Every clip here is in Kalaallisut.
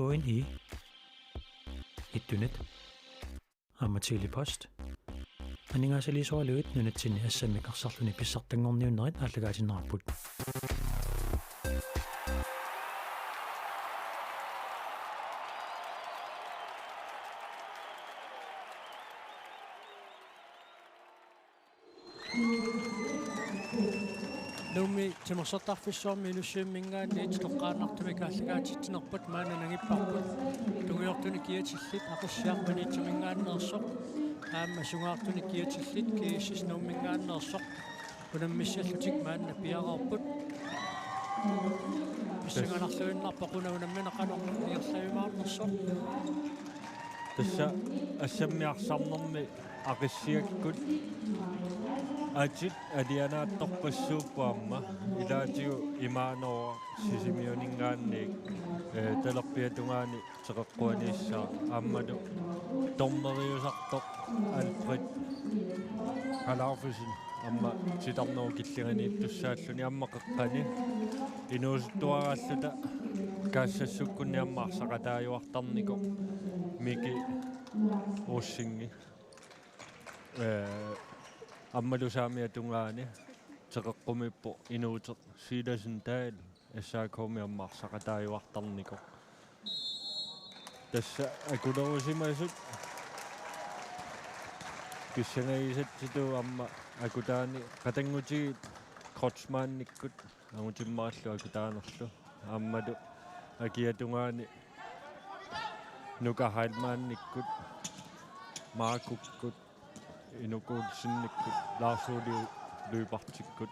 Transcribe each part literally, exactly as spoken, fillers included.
K N I, Ittunet, aamma Tele-Post. Aningaasaliisoralugit nunatsinni assammik arsarluni pissartanngorniunnerit aallakaatinneqarput. Nuummi Timersortarfissuarmi Inussivimminngaanniit toqqaannartumik aallakaatitsinerput maanna nangipparput. Tungujortunik kiatillit Aqissiaq Maniitsuminngaanneersoq, aamma sungaartunik kiatillit G S S Nuumminngaanneersoq unammissallutik maanna piareerput. Pissanganarluinnarpoq una unammineqarneq ingerlajumaarnersoq. Tassa assammik arsarnermi Aqissiakkut atit alianaatsorpassuupput aamma, ilaatigut Imaanooq Sisimiuninngaanniit, ee, talerpiata tungaani teqeqquaniissaaq, aammalu dommeriusartoq Alfred Alaufesen aamma titarnerup killinganiittussaalluni aamma qeqqani inuusuttuaraalluta Kaassassukkunni aamma arsaqataajuartarnikoq Miki Rosing. Ee, aammalu saamiata tungaani teqeqqumiippoq inuuteq Silasen Dahl, S A K-mi aamma arsaqataajuartarnikoq. Tassa akulerusimasut pissangagisatsitut aamma akutaani qatanngutigiit Kreutzmannikkut angutimmarillu akutaanerlu. Aammalu akiata tungaani Nuka Heilmannikkut, Markukkut, Inuk Olsenikkut, Lars Ole Lybertikkut.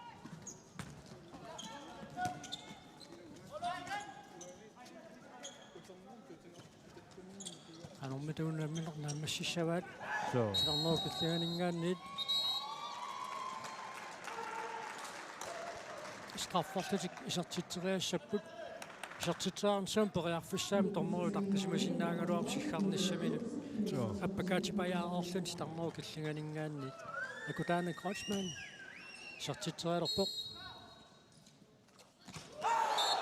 Qanormita unammineq naammassissavaat. Suu. Titarnerup killinganinngaanniit. Strafferlutik isertitseriassapput. Isertitseriarnissamut periarfissaammat dommerit utaqqisimasinnaagaluarput siggarnissaminut. Suu. Appakaatipajaareerluni titarnerup killinganinngaanniit. Akutaani Kreutzmann isertitserialerpoq.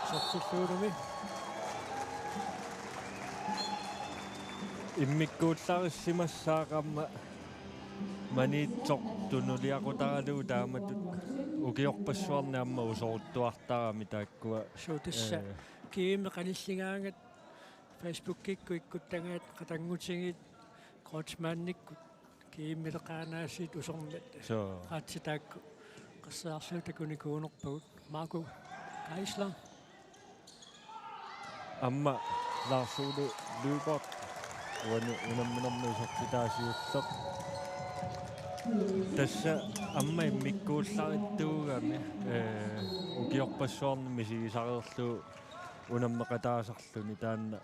Isertillugu immikkuullarissimassaaq aamma Maniitsoq tunuliaqutaralugu taamatut ukiorpassuarni aamma usoruttuartarami taakkua. Suu, tassa, ee, G M-i qanilligaangat Facebookikkut ikkuttagaat qatanngutigiit Kreutzmannikkut G M-ileqaanaasiit usornat. Suu. Qaatsit taakku qasseersuit takunikuunerpagut. Marco Geisler. Aamma Lars Ole Lyberth uani unamminermi isertitaa siulleq. Tassa aamma immikkuullarittuugami, ee, ukiorpassuarni misigisareerlugu unammeqataasarluni taanna,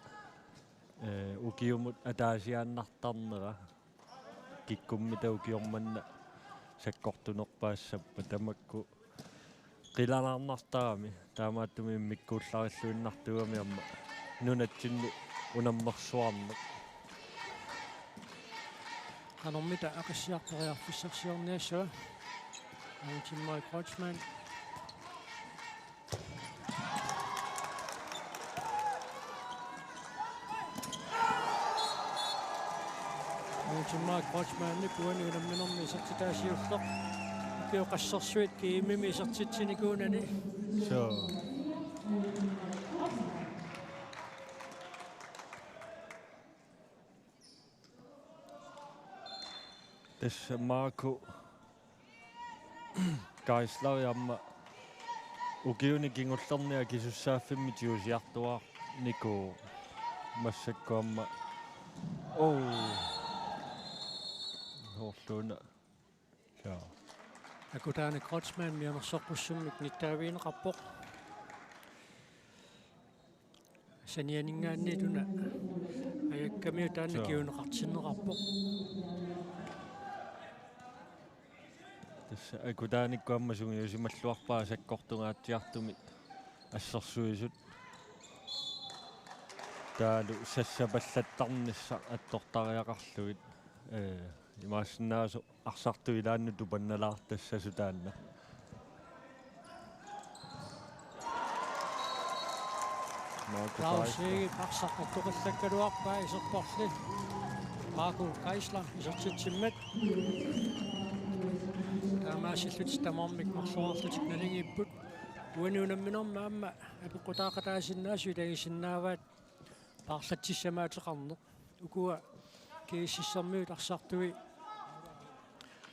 ee, ukiumut ataasiaannartarnera. Kikkummita ukioq manna sakkortunerpaassappat, tamakku qilanaarnartarami, taamaattumik immikkuullarilluinnartuugami aamma nunatsinni unammersuarneq. Qanormita Aqissiaq periarfissarsiorniassava? Angutimmarik Kreutzmann. Angutimmarik Kreutzmannip uani unamminermi isertitaa siulleq. Ukioq qassersuit G M-imi isertitsinikuunani. Suu. Tassa Marco Geisler aamma ukiuni kingullerni akisussaaffimmik tigusiartuaarnikuuvoq massakkut aamma. Oo. Horluuna. Ja. Akutaani Kreutzmann mianersoqqussummik nittaavigineqarpoq. Sanianinngaanniit una ajakkamiuk taanna. Suu. Kinguneqartinneqarpoq. Tassa Akutaanikkut aamma sungiusimalluarpara sakkortungaatsiartumik assersuisut. Taavalu sassapallattarnissaq attortariaqarlugit. Ee, imaassinnaavoq arsartut ilaannut tupannalaartassasut taanna. Marco Claus Geisler. Egedep arsaq attoqallakkaluarpaa iserporli. Marco Geisler isertitsimmat. Taamaasillutik tamarmik marloriarlutik naligiipput. Uani unamminermi aamma apeqqutaaqataasinnaasut ilagisinnaavaat paarlatsissamaateqarneq. Ukua G S S-ermiut arsartui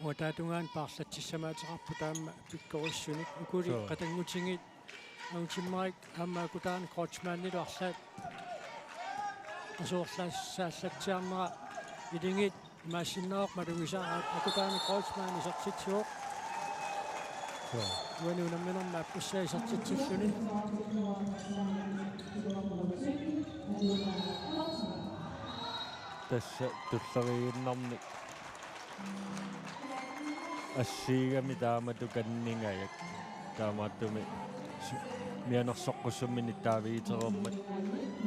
uataatungaani paarlatsissamaateqarput taama pikkorissunik. Ukuli Suu. Qatanngutigiit Angutimmarik aamma Akutaani Kreutzmannilu arlaat qasuerlaassallatsiarnera iligiit imaassinnaavoq malugisaraat. Akutaani Kreutzmann isertitsivoq. Suu. Uani unamminermi aappassaa isertitsilluni. Tassa tulleriiginnarmik assigigamik taamatut kanningajak. Taamaattumik si-, mianersoqqussummik nittaavigitereermat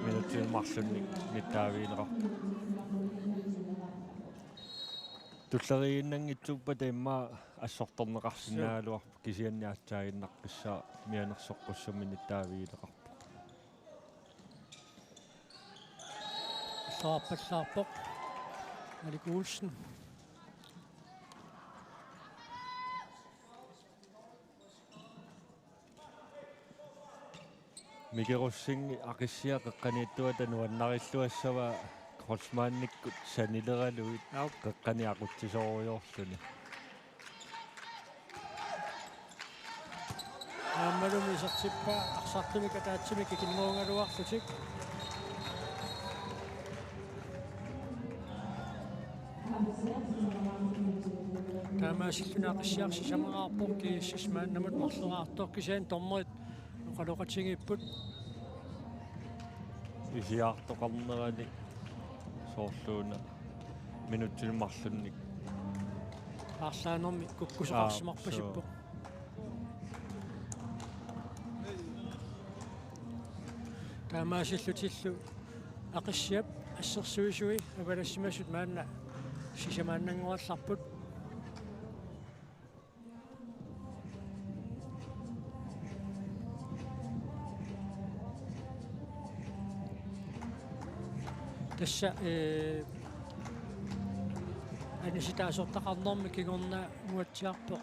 minutsini marlunni nittaavigineqarpoq. Tulleriiginnanngitsuuppata immaqa assortorneqarsinnaagaluarpoq kisianni aatsaaginnaqqissaaq mianersoqqussummik nittaavigineqarpoq. Arpallaarpoq Malik Olsen. Miki Rosing Aqissiaq qeqqaniittuata nuannarilluassavaa Kreutzmannikkut sanileralugit Aap. Qeqqani aqutsisorujoorluni. Aammalumi isertippaa arsartumik ataatsimik ikinnerugaluarlutik. Taamaasilluni Aqissiaq sisamaraarpoq G S S maannamut marloriartoq kisianni dommerit oqaloqatigiipput. Isiartoqarnerani soorluuna minutsini marlunni. Arlaanermi kukkusoqarsimarpasippoq. Aa, suu. Taamaasillutillu Aqissiap assersuisui avalassimasut maanna sisamaannanngorallarput. Tassa, ee, anisitaasortaqarnermi kingorna uatsiarpoq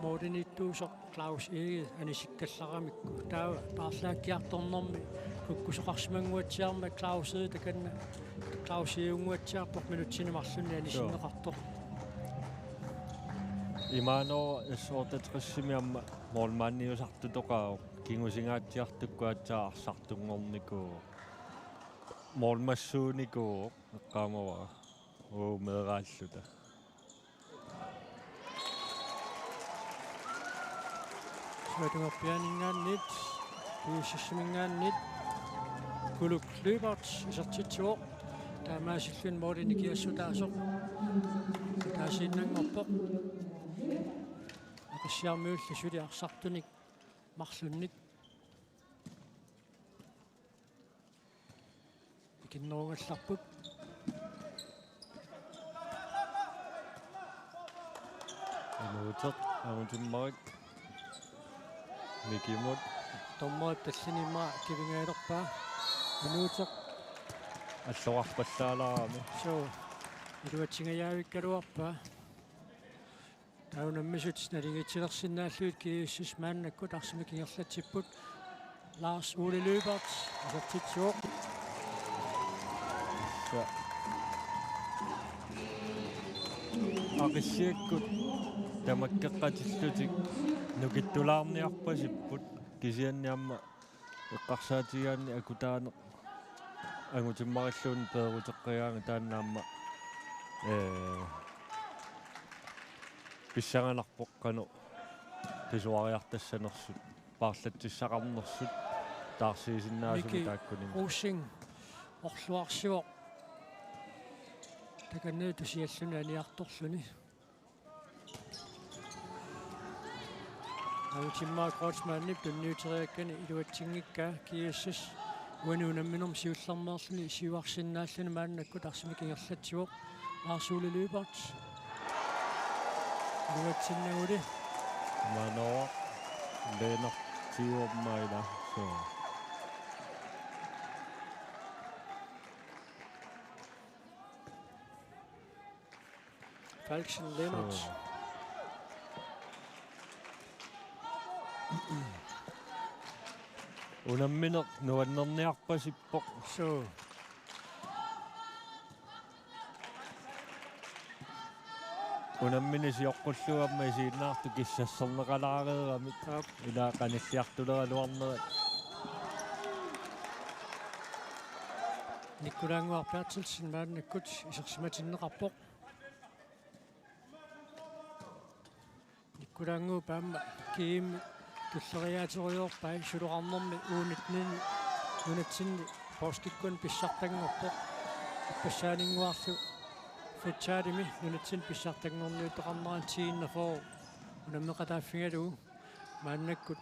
mooliniittuusoq Claus Egede anisikkallaramikku. Taava paarlaakkiartornermi kukkusoqarsimannguatsiarmat Claus Egede takanna Claus Egede-unnguatsiarpoq minutsini marlunni anisinneqartoq. Imaanngooq S otteogtresimi aamma målmandiusartutoqaaq kingusingaatsiartukkut aatsaat arsartunngornikuuvoq. Målmassuunikuuvoq eqqaamavara. Uu, meeraalluta. Sumut atorpiaaninngaanniit, G S S-iminngaanniit, Kuluk Lyberth isertitsivoq, taamaasilluni målini kiassutaasoq, taasiinnanngorpoq, Aqissiarmiullu suli arsartunik marlunnik. Ikinnerugallarput. Inuuteq, Angutimmarik. Mikimut. Dommerip tallini immaqa kivingajalerpaa. Inuuteq. Alloqarpallaalaarami. Suu. Iluatsingajavikkaluarpaa. Taava unammisut naligiitsilersinnaallugit G S S maannakkut arsamik ingerlatsipput. Lars Ole Lyberth isertitsivoq. Aqissiakkut tamakkeqqatillutik nukittulaarniarpasipput kisianni aamma eqqarsaatigigaanni Akutaaneq Angutimmarilluunniit peeruteqqigaangat taanna aamma, ee, pissanganarpoq qanoq pisuariartassanersut, paarlatsissaqarnersut, taarsiisinnaasumik Miki taakkunani. Rosing orluarsivoq. Takanna tusialluni aniartorluni. Angutimmarik Kreutzmannip tunniuteriakkani iluatsinngikkaa G S S uani unamminermi siullermeerluni siuarsinnaalluni maannakkut arsamik ingerlatsivoq Lars Ole Lyberth. Iluatsinnaguli. Manoa Lennert Tiuormaila. Suu. Carlsen Lennert. Suu. Unammineq nuannerniarpasippoq. Suu. Unammineq sioqqullugu aamma isiginnaartut kissasserneqalaareeramik. Aap. Ila qanilliartuleraluarnerat. Nikkulaannguaq Berthelsen maannakkut isersimatinneqarpoq. Nikkulaannguup aamma G M tulleriaaterujoorpai suloqarnermi U nitten nunatsinni poorskikkunnut pissartanngorpoq. Ippassaaninguarlu futsalimi nunatsinni pissartanngorniuttoqarnerani T enogfyrre unammeqataaffigalugu maannakkut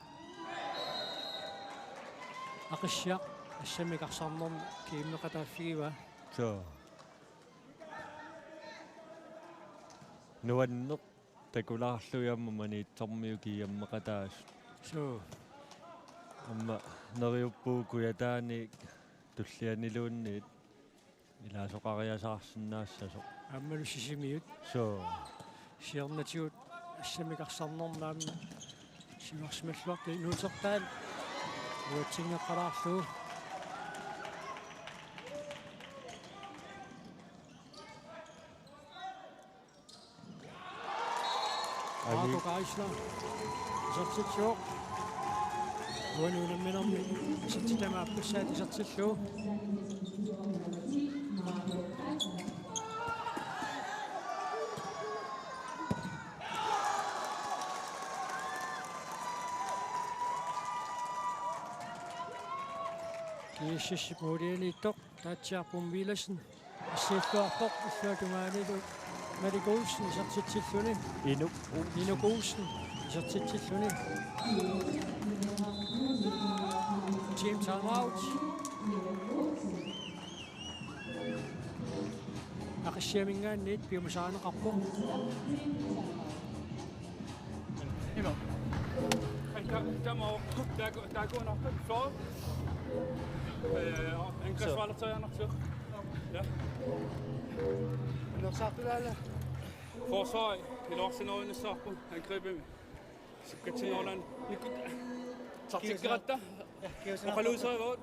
Aqissiaq assammik arsarnermi G M-eqataaffigivaa. Suu. Nuanneq takulaarlugit aamma Maniitsormiut G M-eqataasut. Suu. Aamma neriuppugut Kujataaniit tullianiluunniit ilaasoqariasaarsinnaassasoq. Aammalu Sisimiut. Suu. Siornatigut assammik arsarnermi aamma siuarsimalluartut inuusertaat uatsinngeqqalaarlugu. Marco Geisler. Isertitsivoq. Uani unamminermi isertitami aappassaat isertillugu. G S S-ip målianiittoq Taatsiarpum Villadsen. Assiilluarpoq illuatungaanilu Malik Olsen isertitsilluni. Inuk Olsen. Inuk Olsen isertitsilluni. Team timeout. Aqissiaminngaanniit piumasarineqarpoq. Ima. Anka, tama, taku, taku, nok, så. Øh, angrebsspiller, så. Ja. Nå, så er det, eller? Forsvar, i Nordsjælland, så på angrebet. Sikkatsinnguarluni. Nikkut. Taktikkeratta. Oqaluuserivagut.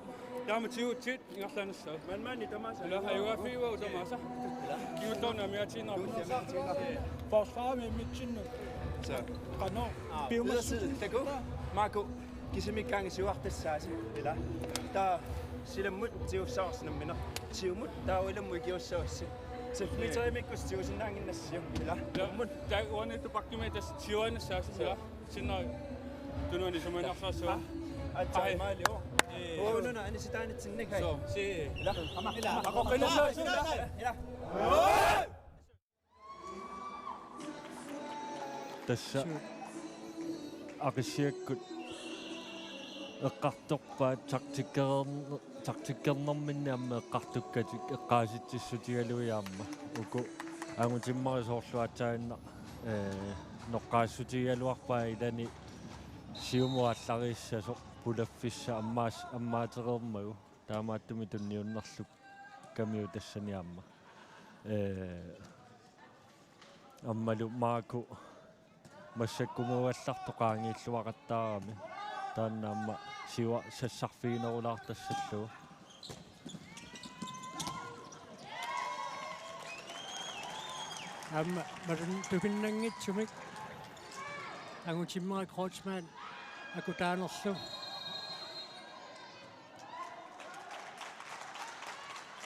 Taama tiguutsigit ingerlaannassaagut. Maani tamaasa. Ila ajugaaffigivagut tamaasa. Kingullermik amigaatiginnarpoq. Forsvarimi mitsinnut. Så. Qanoq. Aa, piumassuseq. Taku. Marco. Kisimiikkaangat siuartassaasi. Ila. Taava silammut tigussavassi nammineq. Siumut taava ilammut ikiussavassi. Sifmiterimmikku tigusinnaannginnassiuk. Ila. Ila. Taava uani tupakkiumi tassa siuarnassaasi. Ila. Sinneri. Tunuani sumiinnersaassava? Aatsaat. Ai. Maalio. Ee. Uununa anisitaanitsinnik, hai. So, si. Ila. Ama. Ila. Aqoqqinnersaassi. Ila. Ila. Tassa. Suu. Aqissiakkut eqqartorpaat taktikkereerneq. Taktikkernerminni aamma eqqartukkatik eqqaasitsissutigalugit aamma. Uku angutimmarik soorlu aatsaannaq, ee, noqqaassutigigaluarpaat ilani siumut aallariissasoq pulaffissaq ammaas-, ammaatereermagu. Taamaattumik tunniunnerlukkamiuk tassani aamma. Ee, aammalu Marco Massakkumuugallartoq qaangiilluaqattaarami. Taanna aamma siua sassarfiginerulaartassallugu. Aamma malun tupinnanngitsumik angutimmerik Kreutzmann akutaanerlu.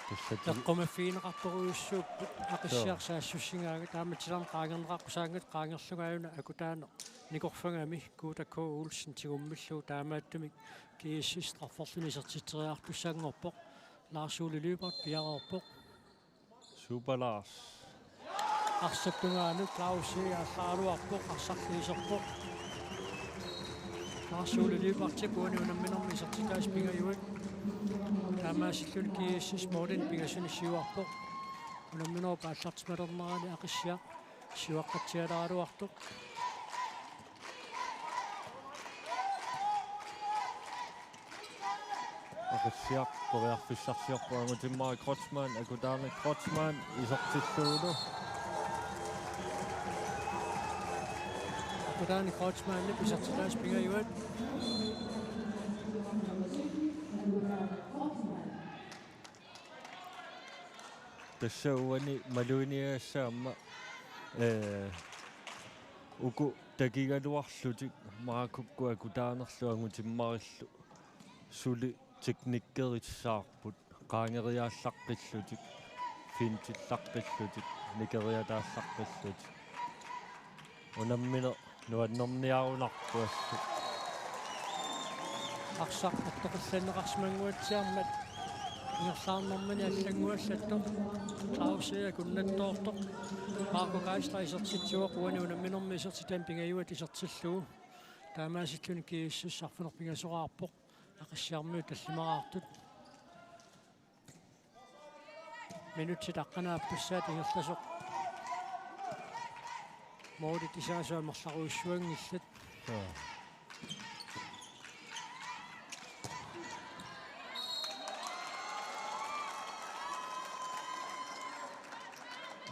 Tassa ti- Eqqumaffigineqartorujussuupput Aqissiaq. Suu. Saassussigaangat taamatilerneq qaangerneqaqqusaangat qaangerlugu aajuna akutaaneq nikorfagami Kuuta K. Olsen tigummillugu taamaattumik G S S strafferluni isertitseriartussanngorpoq. Lars Ole Lyberth piareerpoq. Super Lars. Arsap tungaanut Claus aallaraluarpoq, arsarlu iserpoq. Lars Ole Lyberthip uani unamminermi isertitaasa pingajuat. Taamaasilluni G S S målinik pingasunik siuarpoq. Unamminerup aallartimalernerani Aqissiaq siuaqqatsialeraluartoq. Aqissiaq periarfissarsiorpoq angutimmerik Kreutzmann, akutaanik Kreutzmann isertillugulu. Taanna Kreutzmannip isertitaasa pingajuat. Tassa uani maluginiagassaq aamma, ee, uku takigaluarlutik Markukkut akutaanerlu angutimmarillu suli teknikkerissaarput, qaangeriaallaqqillutik, fintillaqqillutik, nikeriataallaqqillutik. Unammineq nuannerniarunarpoq assut. Arsaq attoqillanneqarsimannguatsiarmat ingerlaarnermini allannguallattoq Clausi akunnattoortoq Marco Geisler isertitsivoq, uani unamminermi isertitaasa pingajuat isertillugu. Taamaasilluni GSS arfineq-pingasoraarpoq. Aqissiarmiut tallimaraartut. Minutsit aqqaneq-aappassaat ingerlasoq. Målit isaasut amerlarujussuanngillat. Joo.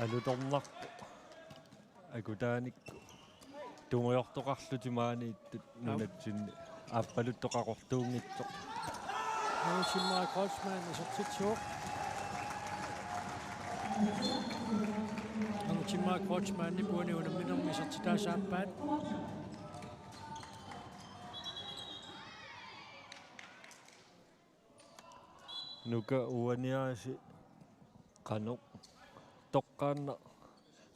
Alutornarpoq. Akutaanikku tungujortoqarlutik maaniittut. Aap. Nunatsinni aappaluttoqaqortuunngitsoq. Angutimmarik Kreutzmann isertitsivoq. Angutimmarik Kreutzmannip uani unamminermi isertitaasa aappaat. Nuka uaniaasiit qanoq toqqaannaq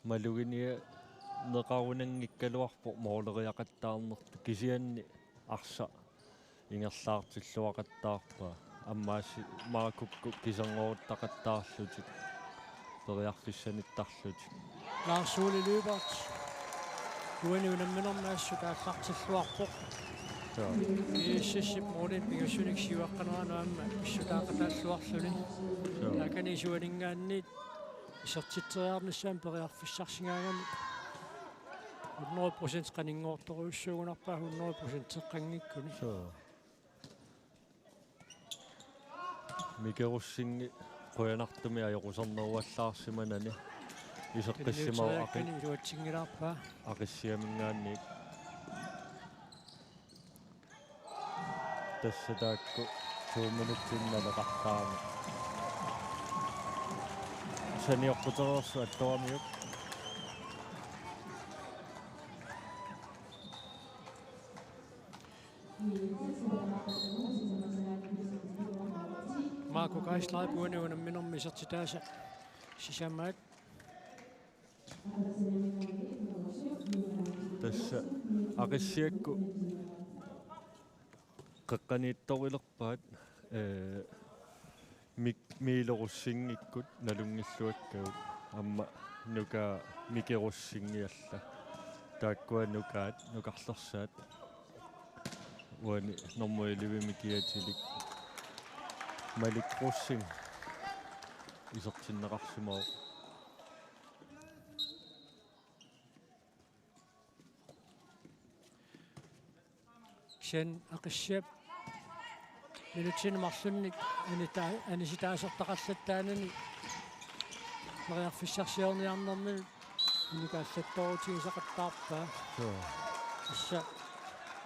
maluginiarneqarunanngikkaluarpoq måleriaqattaarnertut, kisianni arsaq ingerlaartilluaqattaarpaa. Aamma assut Markukkut kiserngoruttaqattaarlutik periarfissanittarlutik. Lars Ole Lyberth. Uani unamminermi assut aallartilluarpoq. Joo. GSS-ip målinik pingasuninnga siuaqqaneranut aamma pissutaaqataalluarluni. Joo. Taakani isuaninngaanniit isertitseriarnissaanut periarfissarsigaangami hundrede procent qaninngortorujussuugunarpaa, hundrede procent teqqanngikkuni. Joo. Mike Rosing qujanartumik ajoquserneruallaarsimanani iseqqissimavoq. Tunniuteriakkani iluatsinngilaarpaa. Aqissiaminngaanniit. Tassa taakku to minutsinik naleqartarami. Sanioqqutereersut attoramiuk. Marco Geisler uani unamminermi isertitaasa sisamaat. Tassa Aqissiakkut qeqqaniittorilerpaat, ee, Mik-, Milo Rosingikkut nalunngilluakkagut, aamma nukaa Mike Rosingi alla. Taakkua nukaat, nukarlersaat. Uani nummer elleve-mi kiatilik Malik Rosing isertinneqarsimavoq. Kisianni Aqissiap minutsini marlunnik anita-, anisitaasertaqallattaanani periarfissarsiorniarnermi inukaasattoorutigisaqattaarpaa. Joo. Tassa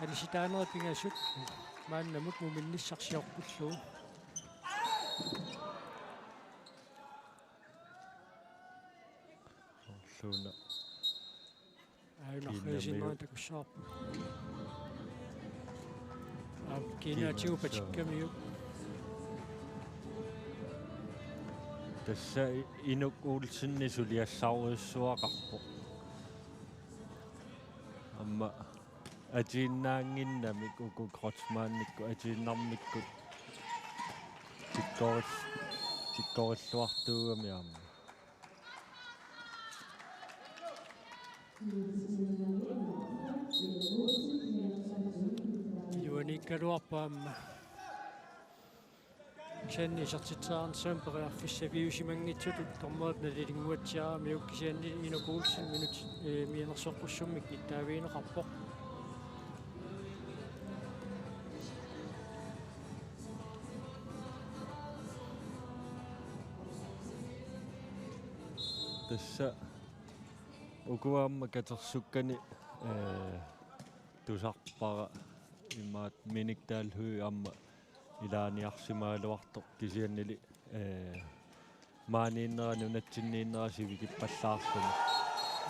anisitaanerit pingasut maannamut muminnissaq sioqqullugu. Soorluuna. Aajuna Kiinnamiu-, aajunarriisinnaaneq takussavarput. Aap, kiinaatsigu Kiinnaa-, patsikkamiuk. Tassa I-, Inuk Olsen suliassaarujussuaqarpoq. Aamma atiinnaannginnamik uku Kreutzmannikkut atiinnarmikkut tikkoril-, tikkorilluartuugami aamma. Iluaniikkaluarpoq aamma. Kisianni isertitseriarnissamut periarfissaviusimanngitsutut dommerit nalilinnguatsiaramiuk, kisianni Inuk Olsen minut, ee, mianersoqqussummik nittaavigineqarpoq. Tassa uku aamma katersukkani, ee, tusarpara imaattoq Minik Dahl Høegh aamma ilaaniarsimagaluartoq kisiannili, ee, maaniinnera nunatsinniinnera sivikippallaarluni.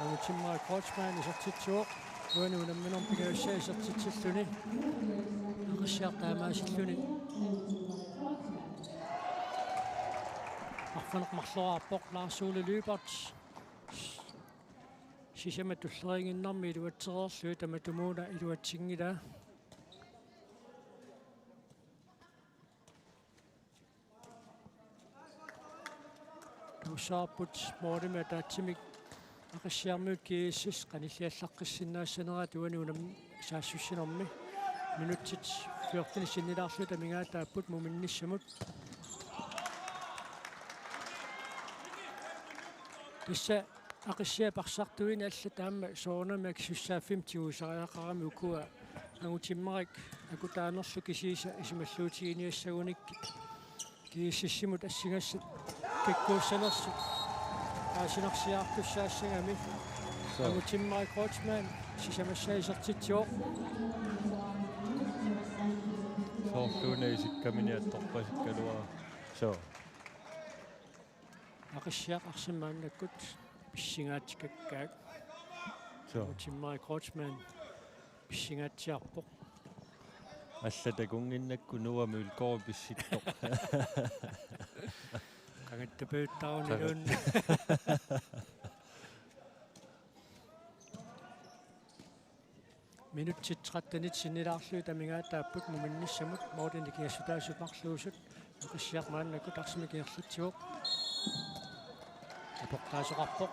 Angutimmarik Kreutzmann isertitsivoq. Uani unamminermi pingajussaa isertitsilluni. Aqissiaq taamaasilluni. Arfineq-marloraarpoq Lars Ole Lyberth. Sisamat tulleriinnarmi iluatsereerlugit tamatumuuna iluatsinngilaa. Tusaarput målimik ataatsimik Aqissiarmiut GSS qanilliallaqqissinnaassaneraat uani unammi saassussinermi. Minutsit fjorten sinnilaarlugit amigaataapput muminnissamut. Tassa Aqissiaq parsartuini allat aamma soorunami akisussaaffimmi tigusariaqarami ukua Angutimmarik akutaanerlu kisiisa isumalluutiginiassagunikkit. GSS-imut assigassat kikkuussanersut paasinarsiaartussaassagami. Soo. Angutimmarik Kreutzmann sisamassaa isertitsivoq. Soorluuna isikkamini attorpasikkaluarpoq. Soo. Aqissiaq arsamik maannakkut pissingaatsikkakkit. Soo. Angutimmarik Kreutzmann pissingaatsiarpoq. Allat takunnginnakku Noah Mølgaard pissittoq. Qangattapajuttaruni. Qangat- luunni. Minutsit trettenit sinnilaarlugit amigaataapput muminnissamut målinik nikiassutaasut marluusut. Aqissiaq maannakkut arsamik ingerlatsivoq. Apeqqaasoqarpoq.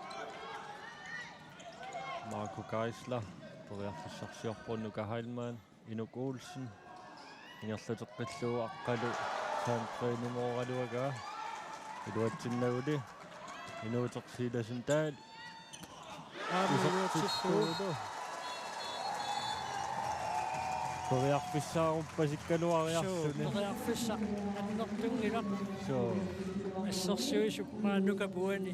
Marco Geisler periarfissarsiorpoq, Nuka Heilmann, Inuk Olsen ingerlateqqillugu Aqqalu Sandgreenimooraluagaa. Iluatsinnaguli Inuuteq Silassen Dahl. Aamma iluatsillugu. Periarfissaaruppassikkaluariarluni. Suu, periarfissaq annertunngilaq. Suu. Assersuisut maannakkut uani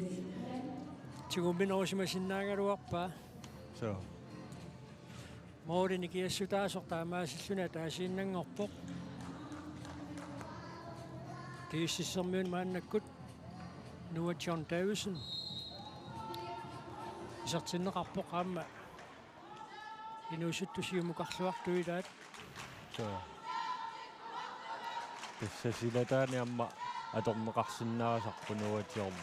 tigumminerusimasinnaagaluarpaa. Suu. Måli nikiassutaasoq taamaasilluni ataasiinnanngorpoq. GSS-ermiut maannakkut Noah John Davidsen isertinneqarpoq aamma inuusuttut siumukarluartut ilaat. Soo. Tassa silataani aamma atorneqarsinnaasarpoq Noah John.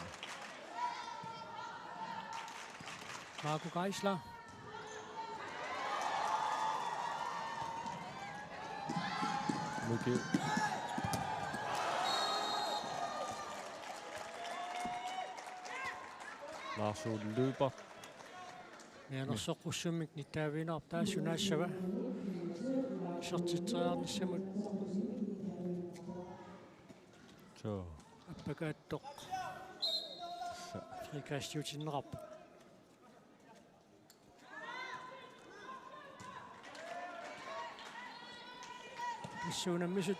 Marco Geisler. Miki. Lars Ole Lyberth. Mianersoqqussummik nittaavigineqarpoq, taava sunaassava isertitseriarnissamut. Soo. Appakaattoq. Tassa. Frikastiutinneqarpoq. Tassa unammisut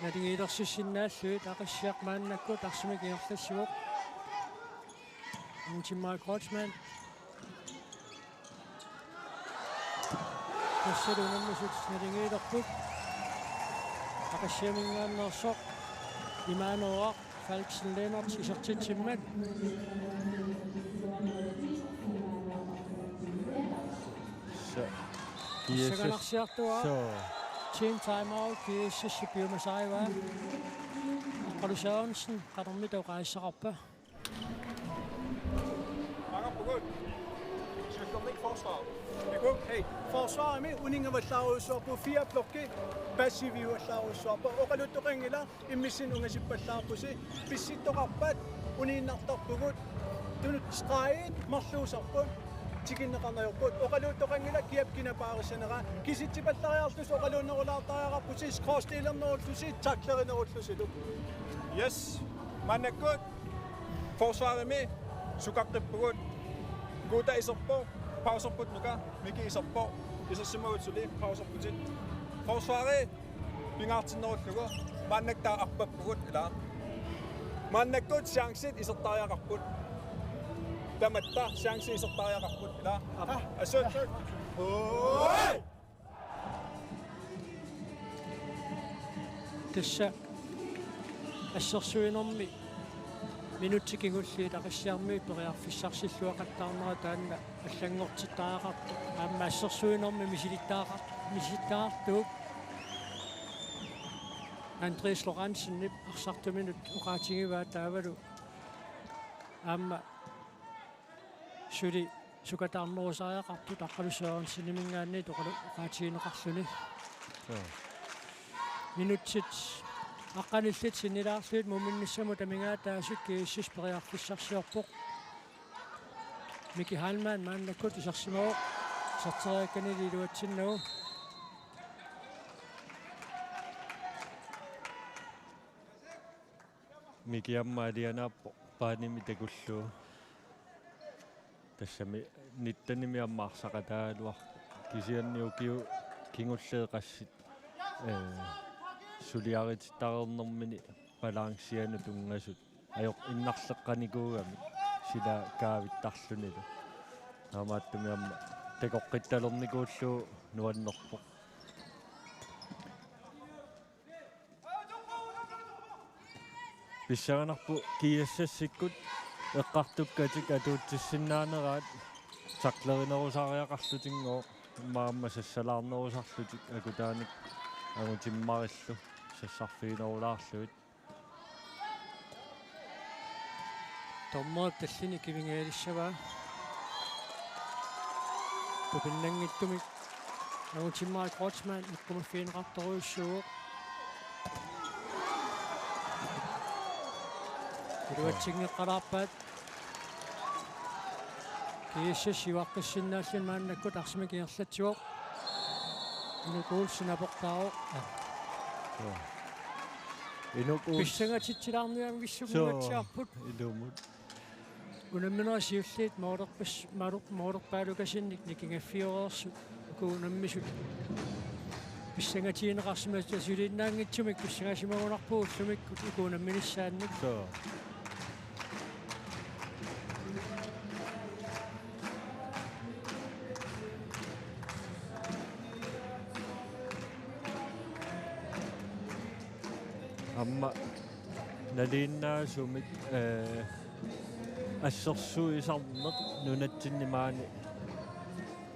naligiilersissinnaallutik. Aqissiaq maannakkut arsamik ingerlatsivoq. Angutimmarik Kreutzmann. Tassalu unammisut naligiilerput. Aqissiaminngaanneersoq imaanngilaq. Falksen Lennert isertitsimmat. Sa-, GSS. Saganarsiartua. Soo. Team timeout, GSS piumasarivaat. Aqqalu Sørensen, qanormita oqaaseqarpa? Maanga pugut. Sykkernik forsvar. Hej. Forsvarimi uninngavallaarujussuarpugut, fire blokki passiviuvallaarujussuarput. Oqaluttoqanngilaq immissinnut ungasippallaarpusi, pissittoqarpat uniinnartarpugut, tunut stregit marluusarput, tikinneqarneq ajorput. Oqaluttoqanngilaq kiap kina paarissanera, kisitsipallariarlusi oqaluunnerulaartariaqarpusi, skråstilernerullusi, taklerinerullusilu. Yes, maannakkut forsvarimi sukaqqippugut. Guuta iserpoq, pauserput Nuka, Miki iserpoq, isersimaguit suli pauserputit. Forsvari pingaartinnerullugu, maannakkut taava arpappugut, ilaa. Maannakkut chancit isertariaqarput. Tamatta chance isertariaqarput ila. Assut. Oi! Tassa assersuinermi minutsit kingulliit Aqissiarmiut periarfissarsilluaqattaarnera taanna allanngortittariaqartoq. Aamma assersuinermi misilittaaqar-, misilittaartuup Andreas Lorenzenip arsartuminut oqaatigivaa taavalu aamma suli sukataarnerusariaqartut Aqqalu Sørenseniminngaanniit oqalu-, oqaatigineqarluni. Joo. Minutsit aqqanillit sinnilaarlugit muminnissamut amigaataasut G S S periarfissarsiorpoq. Miki Heilmann maannakkut isersimavoq, iserteriakkanilu iluatsinnagu. Miki aamma alianaappoq baanimi takullugu. Tassami nittenimi aamma arsaqataagaluarpoq. Kisianni ukiut kingulliit qassit, ee, suliaritittareernermini balanceanut tunngasut. Ajoq innarleqqanikuugamik sila kaavittarlunilu. Taamaattumik aamma takoqqittalernikuullugu nuannerpoq. Pissanganarpoq G S S-ikkut eqqartukkatik atuutsissinnaanerat taklerinerusariaqarlutinngooq, immaqa aamma sassalaarnerusarlutik akutaanik angutimmarillu sassarfiginerulaarlugit. Dommerip tallini kivingajalissavaa. Tupinnanngitsumik angutimmarik Kreutzmann eqqumaffigineqartorujussuuvoq. Iluatsinngeqqalaarpaat. G S S siuaqqissinnaalluni maannakkut arsamik ingerlatsivoq. Inuk Olsen aportaavoq. Joo. Inuk Olsen. Pissangatitsilaarniarnissamut. Soo, nuannersiarput. Ilumut. Unamminerit siulliit moolerpas-, mooler-, moolerpaalukasinnik nikingaffioreersut uku unammisut. Pissangatigineqarsimasut suliinnaanngitsumik pissangasimagunarpugut ullumikkut uku unamminissaannik. Soo. Aamma nalinginnaasumik, ee, assersuisarneq nunatsinni maani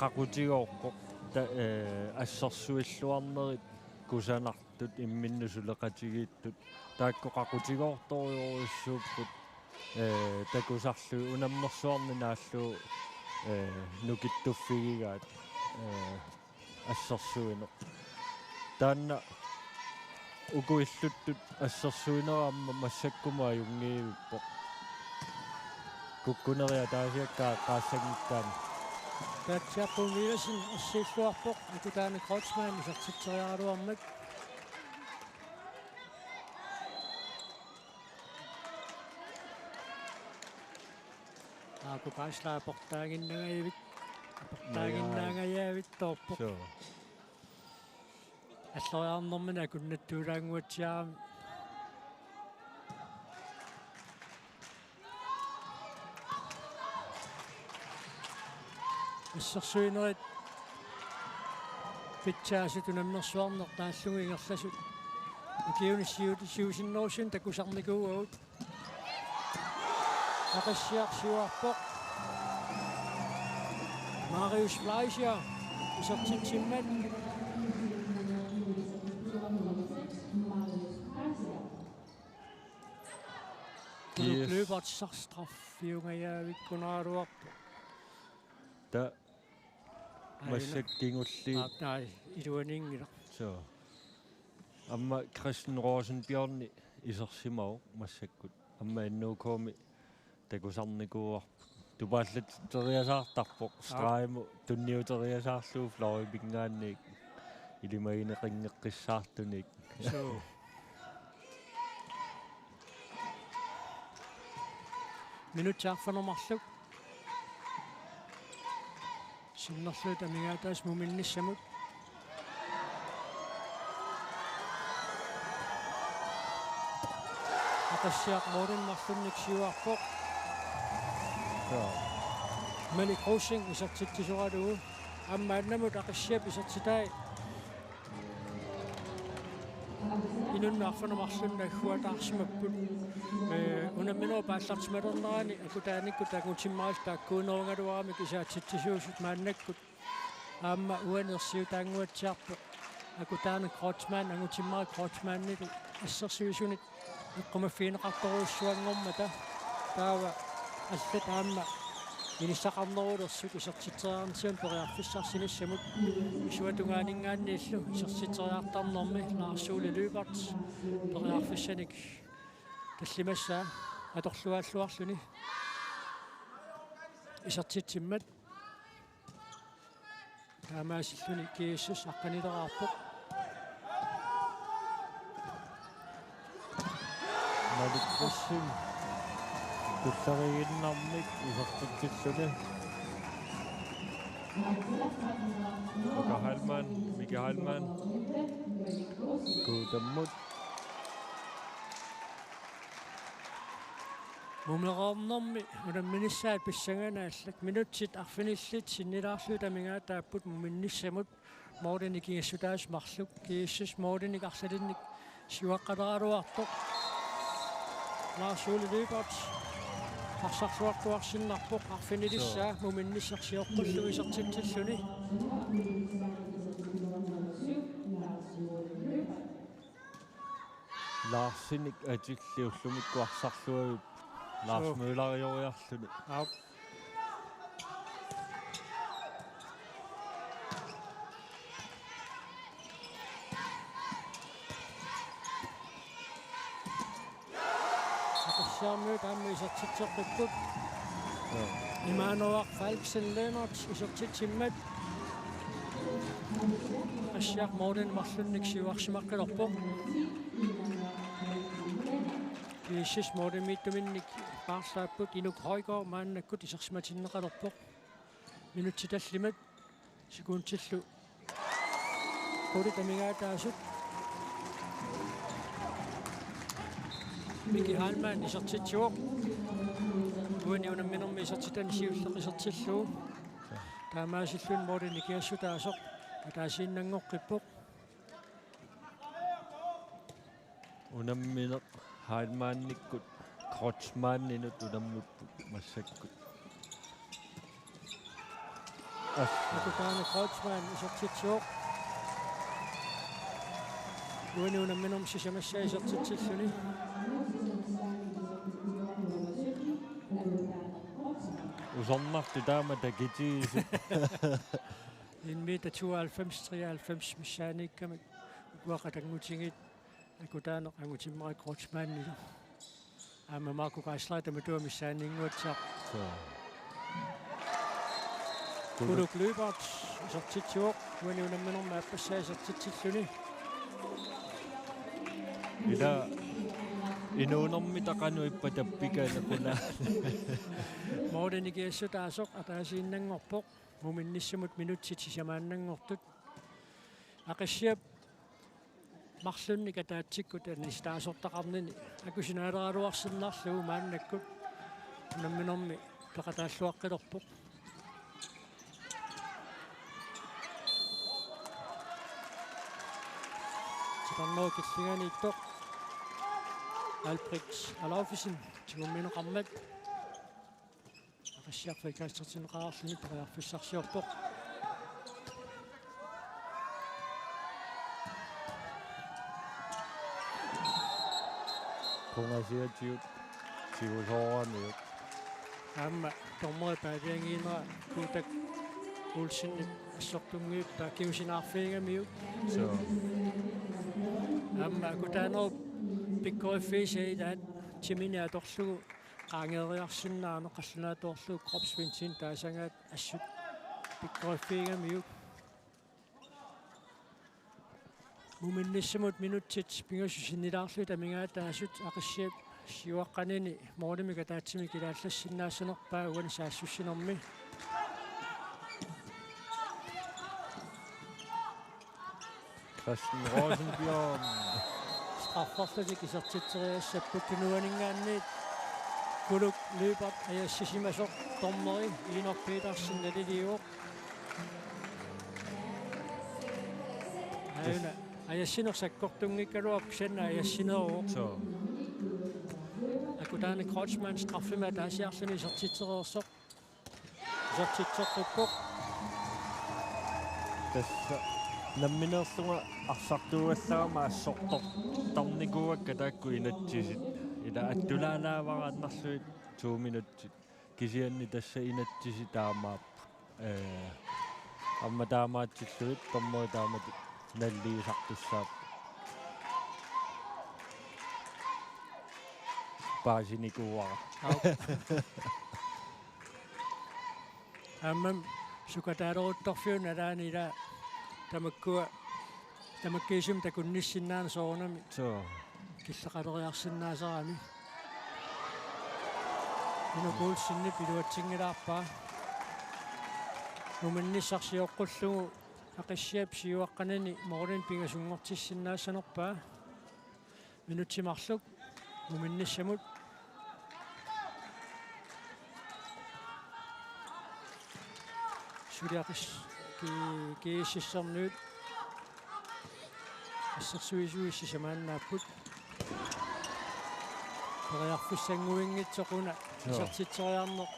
qaqutigoorpoq, ta-, ee, assersuilluarnerit kusanartut imminnut suleqatigiittut taakku qaqutigoortorujorujussuupput, ee, takusarlugit unammersuarnik naallugu, ee, nukittuffigigaat, ee, assersuineq. Taanna uku illuttut assersuinera aamma massakkumut ajunngivippoq. Kukkunerit ataasiakkaat eqqaassanngikkaanni. Taatsiarput Villassen ersiilluarpoq, akutaani Kreutzmann isertitseriaraluarmat. Aaku Paasla aportaaginnangajavit-, aportaaginnaangajavittoorpoq. Soo. Alloriarnermini akunnattuulaannguatsiarami. Assersuinerit pitsaasut unammersuarneq naallugu ingerlasut. Ukiuni siu-, siusinnerusunik takusarnikuuagut. Aqissiaq siuarpoq. Marius Fleischer isertitsimmat. Yes. Løbertissarsi straffiungajavikkunaraluarpoq. Ta- Aina. Massakkut kingulliit. Aa, taava iluaniinngilaq. Soo. Aamma Christian Rosenbjørn isersimavoq massakkut. Aamma N O K-mi takusarnikuuarput. Tupaallatsitseriasaartarpoq. Aa. Stregimut tunniuteriasaarlugu fløjiminngaanniit ilimagineqanngeqqissaartunik. Soo. Minutsit arfineq-marluk. Sinnerlugit amigaataasut muminnissamut. Aqissiaq målip marlunnik siuarpoq. Joo. Malik Rosing isertitsisoralugu. Aamma annamut Aqissiap isertitai inunnut arfineq-marlunnut agguataarsimapput. Ee, unamminerup aallartimalernerani akutaanikkut angutimmarisut taakkuunerugaluaramik isaatsitsisuusut maannakkut. Aamma uani ersiutaannguatsiarpoq akutaaneq Kreutzmann, angutimmarik Kreutzmannilu assersuisunit eqqumaffigineqartorujussuanngormata, taava allat aamma inissaqarnerulersut isertitseriarnissamut periarfissarsinissamut. Isuata tungaaninngaanniillu isertitseriartarnermi Lars Ole Lyberth periarfissanik tallimassaa atorluaalluarluni isertitsimmat. Taamaasilluni GSS aqqanileraarpoq. Malik Rosing tulleriiginnarmik isertitsilluni. Mika Heilmann, Mika Heilmann. Kuutammut. Mumereernermi unamminissaat pissanganarpoq, minutsit arfinillit sinnilaarlugit amigaataapput muminnissamut målini ikigassutaasut marluk. GSS målinik arlalinnik siuaqqaleraluartoq. Lars Ole Lyberth arsarluartuarsinnarpoq arfinilissaa. Suu. Muminnissaq sioqqullugu isertitsilluni. Larsenik atilli ullumikkut arsarluarpoq. Lars Suu. Møllerioriarluni. Aap. Aqissiarmiut aamma isertitseqqipput. Joo. Immanuaq Falksen Lennert isertitsimmat. Aqissiaq målini marlunnik siuarsimaqqilerpoq. GSS målimiittuminnik paarlaapput. Inuk Højgaard maannakkut isersimatinneqalerpoq. Minutsit tallimat sekundillu qulit amigaataasut. Miki Heilmann isertitsivoq. Uani unamminermi isertitani siulleq isertillugu. Taamaasilluni målini ikigassutaasoq ataasiinnanngoqqippoq. Unammineq Heilmannikkut Kreutzmanninut unammipput massakkut. As. Akutaani Kreutzmann isertitsivoq. Uani unamminermi sisamassaa isertitsilluni. Usernartut taama takitigisut. En meter tooghalvfems, treoghalvfems missaaniikkamik ukua qatanngutigiit. Akutaaneq angutimmarik Kreutzmannilu. Aamma Marco Geisler tamatuma missaaniinnguatsiarpoq. Suu. Kuluk Lyberth isertitsivoq, uani unamminermi aappassaa isertitsilluni. Ila inuunermita qanoq ippa tappikani kuna. Målini ikigassutaasoq ataasiinnanngorpoq. Muminnissamut minutsit sisamaannanngortut. Aqissiap marlunnik ataatsikkut anisitaasortaqarnini akusinaalaaraluarsinnarlugu maannakkut unamminermi peqataalluaqqilerpoq. Titarnerup killinganiittoq Albrecht Alaufesen tigummineqarmat. Aqissiaq frikassertinneqarluni periarfissarsiorpoq. Qungasiatigut tigusooramiuk. Aamma dommeri paaliangiinera Kuutak Olsenip assortunnguup taakkiusinaarfiigamiuk. Suu. Aamma akutaanerup pikkoriffiisa ilaat timini atorlugu qaangeeriarsinnaaneq qallunaatoorlugu kropsvintin taasagaat assut pikkoriffiigamiuk. Muminnissamut minutsit pingasut sinnilaarlugit amigaataasut Aqissiap siuaqqanini målimik ataatsimik ilaallassinnaassanerpaa uani saassussinermi. Christian Rosenbjørn. Strafferlutik isertitseriassapput tunuaninngaanniit. Kuluk løbert ajassisimasoq, dommeri Inok Petersen naliliivoq. Aajuna ajassineq sakkortunngikkaluarpoq, kisianni ajassineruvoq. Soo. Akutaani Kreutzmann straffemi ataasiarluni isertitsereersoq. Isertitseqqukku. Tassa nammineerlunga arsartuugallarama assortortarnikuuakka taakku inatsisit. Ila attulaalaavaraannarlugit to minutsit. Kisianni tassa inatsisit taamaapput. Ee, aamma taamaatsillugit dommeri taamatut naliliisartussaapput. Paasinikuuara. Aap. Aamma sukataaleruttorfiup nalaani ila tamakkua tamakkiisumik takunnissinnaaneq soorunami. Soo. Killeqaleriarsinnaasarami. Inuk Olsenip iluatsinngilaarpaa. Muminnissaq sioqqullugu Aqissiap siuaqqanani målini pingasunngortissinnaassanerpaa. Minutsit marluk muminnissamut. Suli Aqis-, Ki-, Kiississermiut assersuisuisa sisamaannaapput. Periarfissannguinngitsoq una. Joo. Isertitseriarneq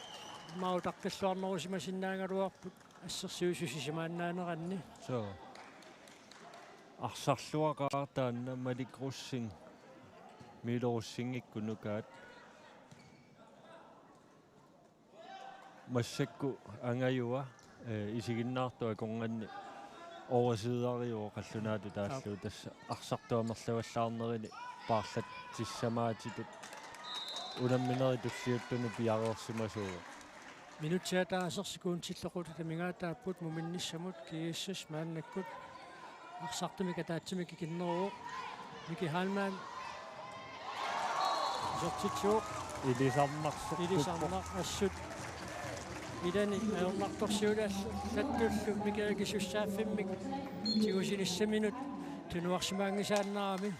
maani utaqqilluarnerusimasinnaagaluarput assersuisuisa sisamaannaaneranni. Soo. Arsarluaqaaq taanna Malik Rosing, Milo Rosingikkut nukaat. Massakkut angajua, ee, isiginnaartut akornanni oorasiiariuvoq qallunaatut taallugu. Aap. Tassa arsartut amerlavallaarnerini paarlatsissamaatitut unamminerit tulliuttuni piareersimasuuvoq. Minutsit ataaseq sekundit toqutamigaataapput muminnissamut, G S S maannakkut arsartumik ataatsimik ikinneruvoq. Miki Heilmann isertitsivoq. Ilisarnarsoq. Ilisarnaq assut. Ilani ajornartorsiulerlattullu Miki Eriksen sussaaffimmik tigusinissaminut tunuarsimaanngisaannarami.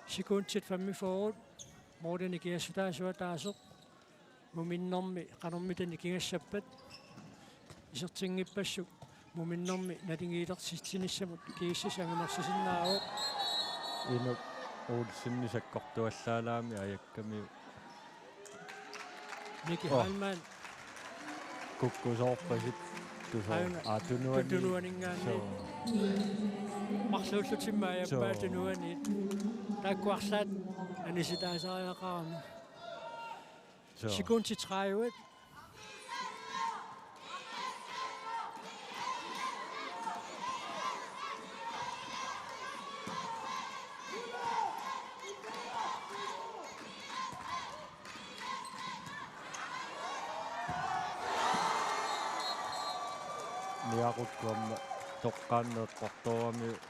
Sekundit femogfyrre. Målini kiassutaasut ataaseq. Muminnermi qanormita nikingassappat isertinngippassuk muminnermi naligiilersitsinissamut G S S angumersisinnaavoq. Inuk Olsenip sakkortuallaalaami ajakkamiuk. Miki Oh. Heilmann. Kukkusoorpasittusoq. Aajuna. Aa, tunuani. Tunuaninngaanniit. Soo. Marluullutimmi ajappaa Soo. Tunuaniit. Taakku arlaat anisitaasariaqarami. Soo. Sekundit tredive. Niaqukku aamma toqqaannaq eqqortooramiuk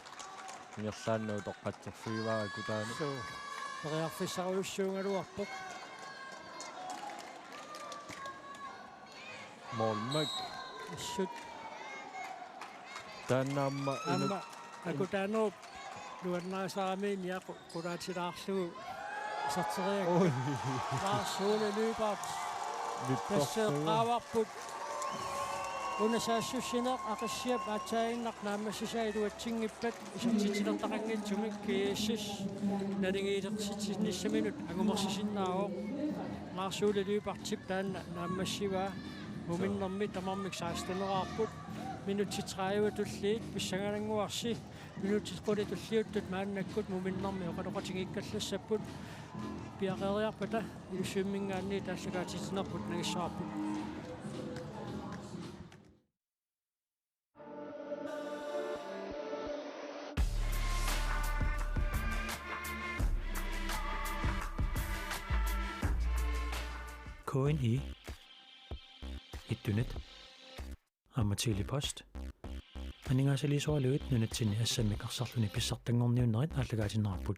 ingerlaannaq utoqqatserfigivaat Akutaani. Suu, periarfissarujussuugaluarpoq. Målmand. Assut. Taanna aamma Aamma inuk-, Akutaanuup nuannarisarami Niaqu qulaatilaarlugu iserteriak. Oj. Lars Ole Lyberth. Vippersugu. Tasseeqqaavarput. Una saassussineq Aqissiap aatsaaginnaq naammassisai iluatsinngippat isertitsilertaqanngitsumik G S S naligiilersitsinissaminut angumersisinnaavoq. Lars Ole Lyberthip taanna naammassivaa. Muminnermi tamarmik seksteneraarput. Minutsit tredive tulliit pissanganannguarsi. Minutsit qulit tulliuttut maannakkut muminnermi oqaloqatigiikkallassapput. Piareeriarpata Ilulissaninngaanniit aallakaatitsinerput nangissavarput. K N I, Ittunet, aamma Tele-Post aningaasaliisoralugit nunatsinni assammik arsarluni pissartanngorniunnerit aallakaatinneqarput.